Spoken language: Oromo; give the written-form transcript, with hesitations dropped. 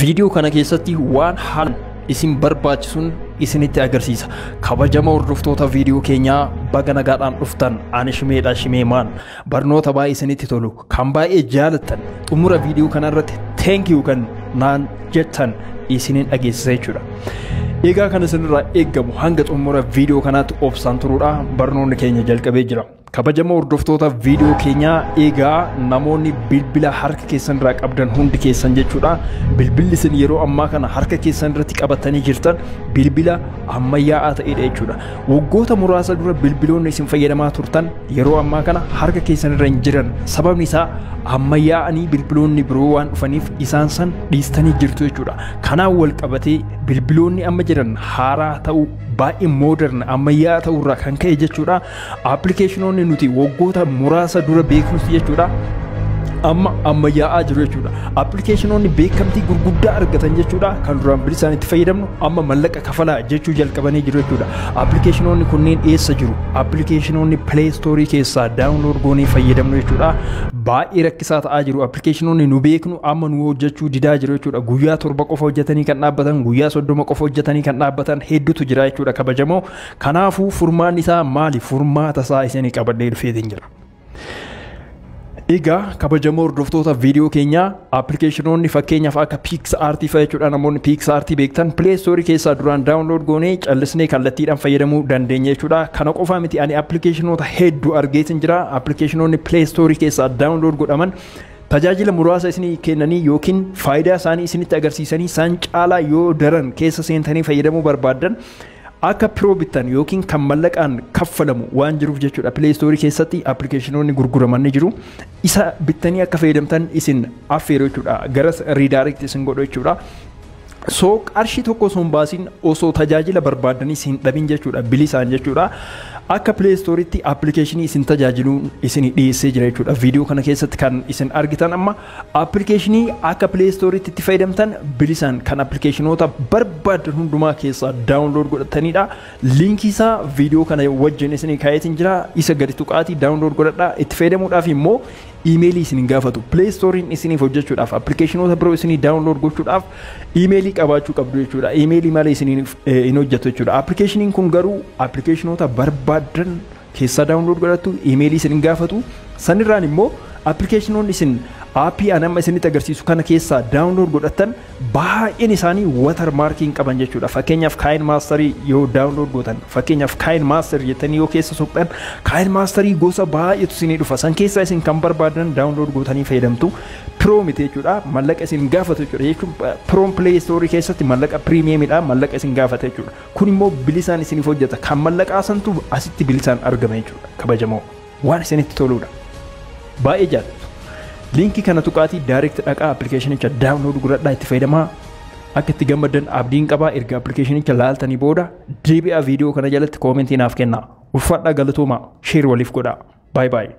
Viidiyoo kana keessatti waan haalaan isin barbaachisuun isinitti agarsiisa. Kabajama hordoftoota viidiyoo keenyaa, baga nagaadhaan dhuftan. Ani Shimeedha, Shimeemaan. Barnoota baay'ee isinitti tolu, kan baay'ee jaalattan, xumura viidiyoo kanarratti "Thank you" kan naan jettan isinin dhageessisa jechuudha. Egaa kan isinirraa eeggamu hanga xumura viidiyoo kanaatti obsaan turuudha. Barnoonni keenya jalqabee jira. Kabajamoo hordoftoota viidiyoo keenyaa, egaa namoonni bilbila harka keessan irraa qabdan hundi keessan jechuudha. Bilbilli isin yeroo ammaa kana harka keessan irratti qabatanii jirtan bilbila ammayyaa'aa ta'edha jechuudha. Waggoota muraasa dura bilbiloonni isin fayyadamaa turtan yeroo ammaa kana harka keessan irra hin jiran. Sababni isaa ammayyaa'anii bilbiloonni biroo waan dhufaniif isaan san dhiistanii jirtu jechuudha. Kanaan wal qabatee bilbiloonni amma jiran haaraa ta'uu, baay'ee modern, ammayyaa'aa ta'uu irraa kan ka'e jechuudha. Appilikeeshinoonni nuti waggoota muraasa dura beeknus jechuudha, amma ammayyaa'aa jiru jechuudha. Appilikeeshinoonni beekamtii gurguddaa argatan jechuudha, kan duraan bilisaan itti fayyadamnu amma mallaqa kafalaa jechuu jalqabanii jiru jechuudha. Appilikeeshinoonni kunneen eessa jiru? Appilikeeshinoonni Play Store keessaa download goonee fayyadamnu jechuudha, baay'ee rakkisaa ta'aa jiru. Appilikeeshinoonni nu beeknu amma nu hojjechuu didaa jiru jechuudha. Guyyaa 7 qofa hojjetanii kan dhaabbatan, guyyaa 30 qofa hojjetanii kan dhaabbatan hedduutu jira jechuudha, kabajamoo. Kanaafuu furmaanni isaa maali? Furmaata isaa isinii qabadhee dhufeetiin jira. Egaa kabajamoo hordoftoota viidiyoo keenyaa, appilikeeshinoonni fakkeenyaaf akka PicsArt fa'a jechuudha, namoonni PicsArt beektan, Play Store keessaa duraan download goonee callisnee kallattiidhaan fayyadamuu dandeenya jechuudha. Kana qofaa miti, ani appilikeeshinoota hedduu argeetin jira. Appilikeeshinoonni Play Store keessaa download godhaman tajaajila muraasa isinii kennanii yookiin faayidaa isaanii isinitti agarsiisanii isaan caalaa yoo daran keessa seentanii fayyadamuu barbaaddan akka Pro bittan yookiin kan mallaqaan kaffalamu waan jiruuf jechuudha. Play Store keessatti appilikeeshinoonni gurguraman ni jiru. Isa bittanii akka fayyadamtan isin affeeru jechuudha. Garas redirect isin godhu jechuudha. So qarshii tokko osoo hin baasiin, osoo tajaajila barbaadanii isin dhabin jechuudha, bilisaan jechuudha. Akka Play Storeetti appilikeeshinii isin tajaajilu isin dhiyeessee jira jechuudha. Viidiyoo kana keessatti kan isin argitan amma appilikeeshinii akka Play Storeetti itti fayyadamtan, bilisaan kan appilikeeshinoota barbaadan hundumaa keessaa download godhatanidha. Liinkii isaa viidiyoo kana wajjin isin kaayetiin jira. Isa gadi tuqaatii download godhadhaa. Itti fayyadamuudhaaf immoo iimeelii isin hin gaafatu. Play Storein isiniif hojjechuudhaaf, appilikeeshinoota biroo isinii download gochuudhaaf iimeelii qabaachuu qabdu jechuudha. Iimeelii malee isiniif hin hojjetu jechuudha. Appilikeeshiniin kun garuu appilikeeshinoota barbaadan keessaa download godhattu, iimeelii isin hin gaafatu. Sanirraan immoo appilikeeshinoonni isin aappii an amma isinitti agarsiisu kana keessaa download godhattan baay'een isaanii watermarkii qaban jechuudha. Fakkeenyaaf KineMasterii yoo download gootan, fakkeenyaaf KineMaster jettanii yoo keessa soqxan, KineMasterii gosa baay'eetu isinii dhufa. San keessaa isin kan barbaadan download gootanii fayyadamtu. Pro miti jechuudha. Mallaqa isin gaafatu jechuudha. Jechuun Proon Play Store keessatti mallaqa premiumidha. Mallaqa isin gaafata jechuudha. Kun immoo bilisaan isiniif hojjeta. Kan mallaqaa santu asitti bilisaan argama jechuudha. Kabajamoo. Waan isinitti toludha. Baay'ee jaallatu. Liinkii kana tuqaatii direct dhaqaa, appilikeeshinicha download godhadhaa, itti fayyadamaa. Akka itti gammaddan abdiin qabaa. Erga appilikeeshinicha laaltanii booda deebi'aa viidiyoo kana jalatti koomentii naaf kennaa. Ulfaadhaa, galatoomaa, share waliif godhaa. Baay'ee baay'ee.